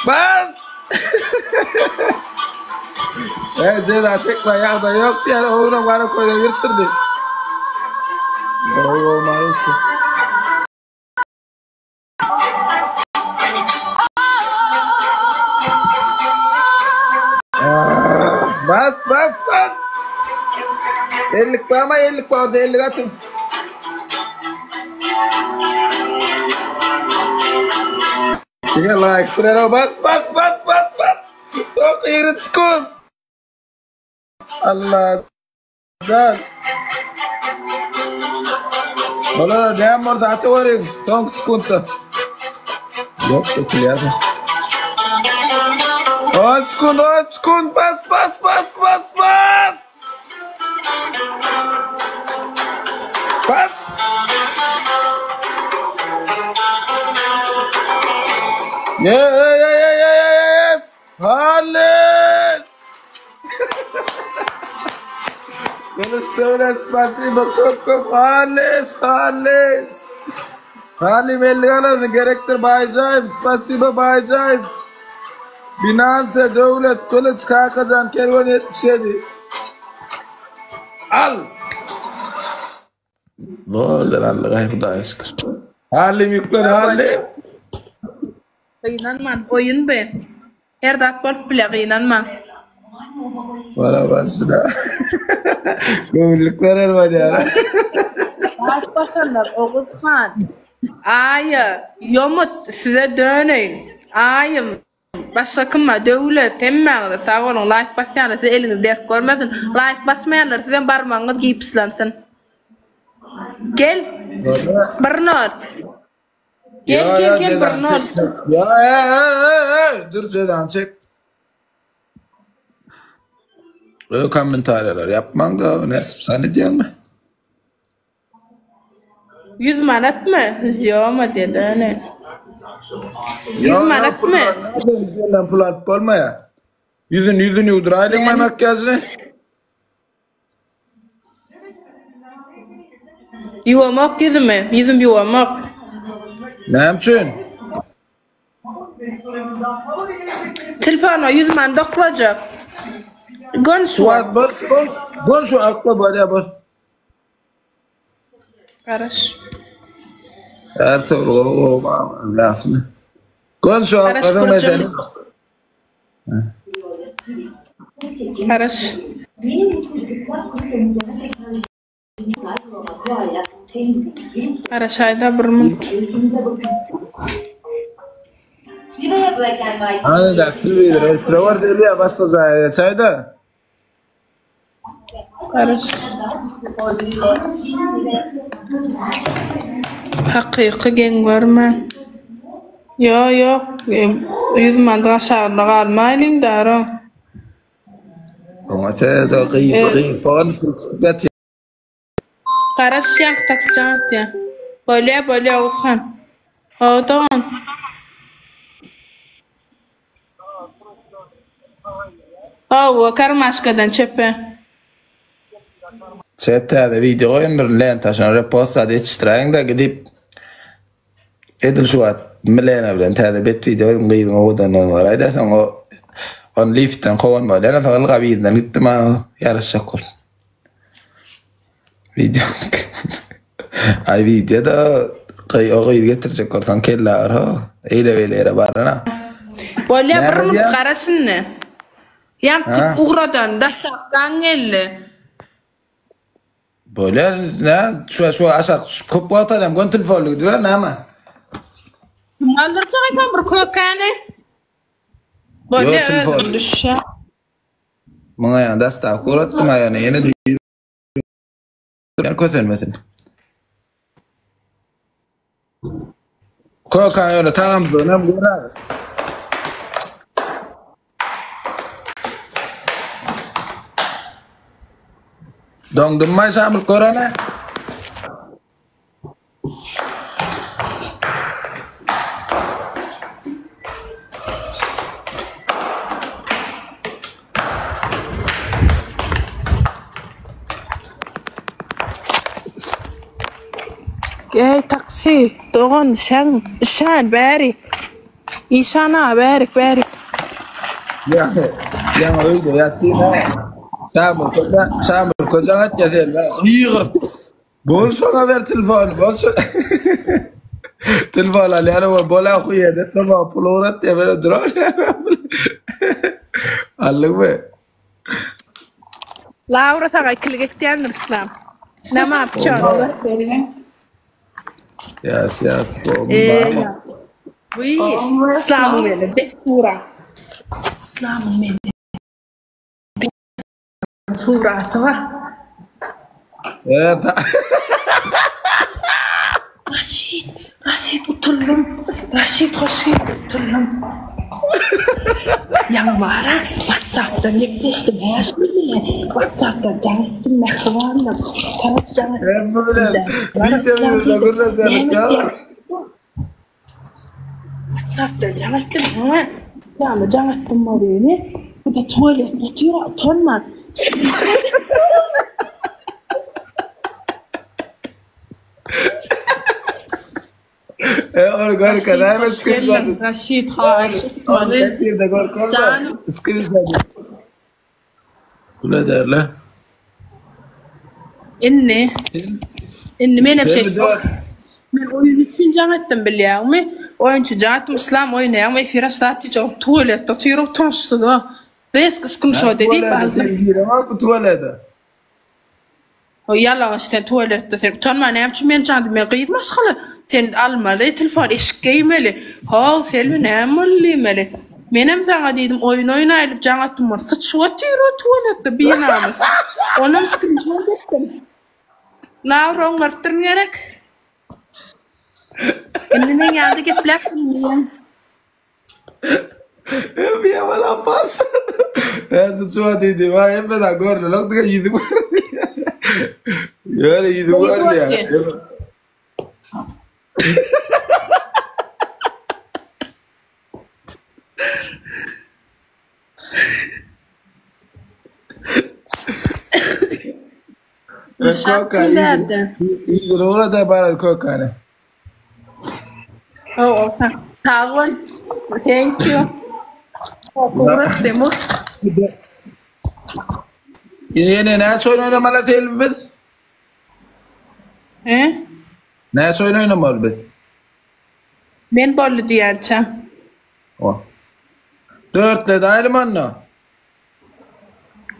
Bas! Ey ceza çekme ýagdaý ýok diýýär. Oglum gara köýnek ýyrtdyrdy. Gowy bolmaly usta. Bas bas bas. Ellik barma ellik bardy ellik atın. Diňe like bilen bas bas bas bas bas. Tok 20 sekund. Allah can. Olar näme bolsa aty görüň. Soňky sekundda. Yok dökülýär. 10 sekund, 10 sekund. Bas bas bas bas bas. Bas. Yeah, yeah, yeah, yeah, yeah, yes. Halis. Gylyç Döwlet spasibo köp köp Halis Halis. Halim elli alasyn gerekdir Baýjaýew spasibo Baýjaýew. Binance Döwlet Gylyç Kakajan Kerwen 77. Al. Zordan aldyk aý Hudaýa şükür. Halim ýüklen Halim. Gynanman, oýun bu. Her zat bolup biler, gynanmaň. Bana başyna. Göwünlik berer bolýar. Baş basanlar Oguz han. Aýa, Ýomut, size döneýin. Aýym, başga kim bar? Döwlet, hemmäňize sag boluň. Laýk basýanlar size eliňiz dert görmesin. Laýk basmaýanlar sizem barmagyňyz gipslensin. Gel. Bir not. Gel gel gel bir nol. Ya ey ey ey ey dur cezanı çek. Ö kommentariýalar yapmaň da nesip sen edýäňmi? 100 manatmy? Zýoma diýdi öne. 100 manatmy? Senden pul alyp bolmaýar. Ýüzüni ýüzüni ýuwduraýdyň maý makiýažyny. Ýuwamok ýüzümi, ýüzüm ýuwamok. Näme üçin? Telefona 100 man doklajak. Gön şu. Wagt bol, bol. Gön şu akla bolýar bol. Garaş. Ertuğrul gowy gowy ýasyny. Gön şu akladyň mesele. Garaş. Garaş aýda bir minut. Hany daktil bilir. Ölçüre var deli başga jaýa geçaýda. Garaş. Hakyky geň görme. Ýok, ýok. 100 manat aşagynda galmaýlyň dara. Oňa sede gyz gyz pol pul çykyp ýatyr. Garaş ýaňky taksi jaň atýa. Bolýa, bolýa Oguzhan. Hawa dogan. Hawa, karmaşkadan çepe. Çet täze wideo goýun bir lenta şony repost zat ýetişdiräýiňdä gidip edil şu wagt Milena bilen täze bet wideo goýdum gyzyň owadanlygyny garaýda soň o ony liftden kowan bolýar soň ylgap yzyndan gitdim a ýaraşjak bolup. Wideo Aý wideoda gyý o gyzy getirjek bolsaň kelle agyr ho. Eýle beýle ýere barana. Bolýa bir Näme minut diýýäň? gara şindi. Ýaňky Ha? ugradan dostawkaň geldi. Bolýa nä şu şu aşak düşüp köp wagt alýam gön telefonly gidiber näme? Kim galdyrjak aýtsam bir kökäni? Ýok Bolýa telefon. özüm düşýä. Muňa ýa dostawka ugratdym a ýöne ýene kösenmesin. Kökan ýöne tagamsyzlygyny hem görer. Doňdum Şamil görene. Eý taksi, dogan, şäň, üşän bäri. Işan aga bärik bärik. Ýa, ýaňy öýde ýatyn ha. Şamil köje, Şamil köje aýtýar sen, gygyryp. Bol şoňa ber telefony, bol şo. Telefon alýar we bola huýa edip, maňa pul ugrat diýip böyle durar. Aldyňmy? Laura saňa ikilik etýändir Islam. Näme yapjak? Ýas ýas. Eee. Bu Islamyň meni bet surat. Islamyň meni bet suraty bar. Eee. Raşid, Raşid utuldum. Raşid hoş geldin utuldum. Ýaňy bara WhatsAppdan gepleşdim häşim bilen. WhatsAppdan jaň etdim mähribanym. Karoç jaň Hemme bilen video bilen gürleşelim ya. WhatsAppdan jaň etdim hä. Islama jaň etdim mobilini. Bu da tualetde otyr utanman. E ony görkezäýme screenshot. Raşid haýyş etmeli. Efirde görkezme. Screenshot. Kul ederle. Indi. Indi men hem şey. Men oýun üçin jaň etdim bilýäňmi? Oýun üçin jaň etdim. Islam oýnaýaňmy? Efir açsat diýjek. Tualetde otyr utançsyz. Resk screenshot edip aldym. Sen gireňok bu tualete. Oý ýalaňaç sen tualetde sen utanma näme üçin meni jandy men gyz maşgala sen almaly telefon eşik geýmeli how Selbi näme boldy diýmeli menem saňa diýdim oýun oýnaýlyp jaň atdym ol syçyp otyr ol tualetde binamys onam skrinşot etdim Laura oňarypdyryn gerek indi meň ýanymda gepläp bilmeýän. Bir Abbas. Ben şu diýdi, vay hemme da görünüyor. Diňe ýüzü görünüyor. Ýöne ýüzü görünüyor. Köka, ýüzüni orada barar kökany. Hawa, sag bol. Thank you. Ugrat Demur. Ýene näçe oýun oýnamaly Selbi biz? He? Näçe oýun oýnamaly biz? Men boldy diýençä. O. Dörtledi aýlym onda.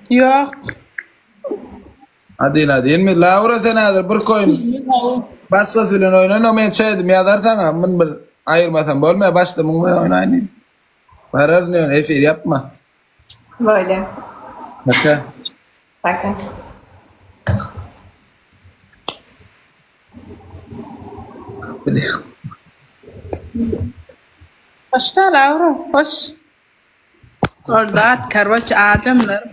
Ýok. Adin adin mi? Laura sen häzir bir koýun başgasy bilen oýnan, men şeýdim ýazar saňa, mun bir aýyrmasam bolmaýar, başda muň bilen oýnaýyn diýip. Bararyn ýöne efir ýapma. Bolýa. Paka. Paka. Hoşda Laura, hoş. Ol zat karoç adamlar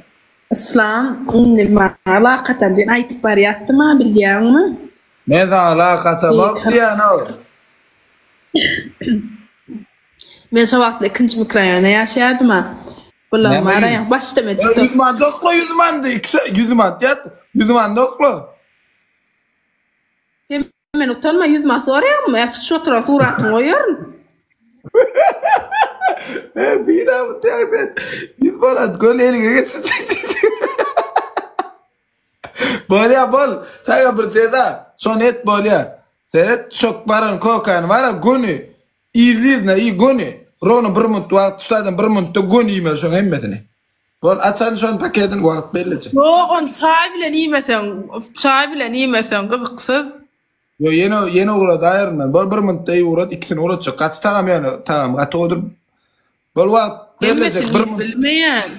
Yslam indi maňa lak atan diýen aýdyp barýatdym-a bilýäňmi? Men saňa lak atamok diýýän-ow. Men şo wagtlar ikinji mikroraýonda ýaşaýardym-a. Bulam bar aýak başda men TikTok. 100 manat okla 100 manady 100 manat ýat 100 manat okla. Sen Men utanma ýüzüme soraýaňmy? Ýa şu oturan suratyňy goýaryn. E, bina bu sen. Ýüz manat göl eliňe geçirjek diýdi. Bolýa bol. Saňa bir jeza. Şony et bolýa. Seret şok baran kokany bara göni yzly-yzyna iý göni. Rowno bir minut wagt şu taýdan bir minutda göni iýmeli şoň hemmesini. Bol açan şon pakedini wagt bellejek. Ýok ony çaý bilen iýmeseň, çaý bilen iýmeseň gyzyksyz. Ýo ýene ýene ugradaýaryn men. Bol bir minutda iý ugrat ikisini ugratjak. Gaty tagam ýöne tagam gaty gowydyr. Bol wagt bellejek Hemmesini bir iýip minut. bilmeýän.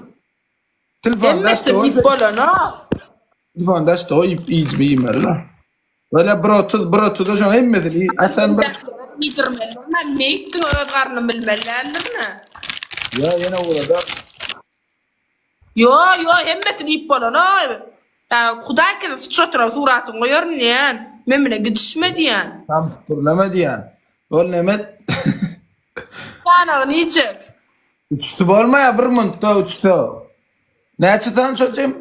Telefon daşda Hemmesini iýip bolanok. Telefon daşda iýip iýjimi iýmeli. Böyle bir 30 bir 30-da şoň hemmesini iý. Açan bir Iýdirmeli bolman meýitdiň öz garnyny bilmeli däldirmi? Ýo ýene ugradar. Ýo ýo hemmesini iýip bolanok. Ä Hudaý kese syçyp oturan suratyňy goýaryn diýýän. Men bilen gidişme diýýän. Samsyk gürleme diýýän. Bol nemet. Sanagyny iýjek. Üçüsi bolmaýar bir minutda üçüsi. Näçe sany şo jem?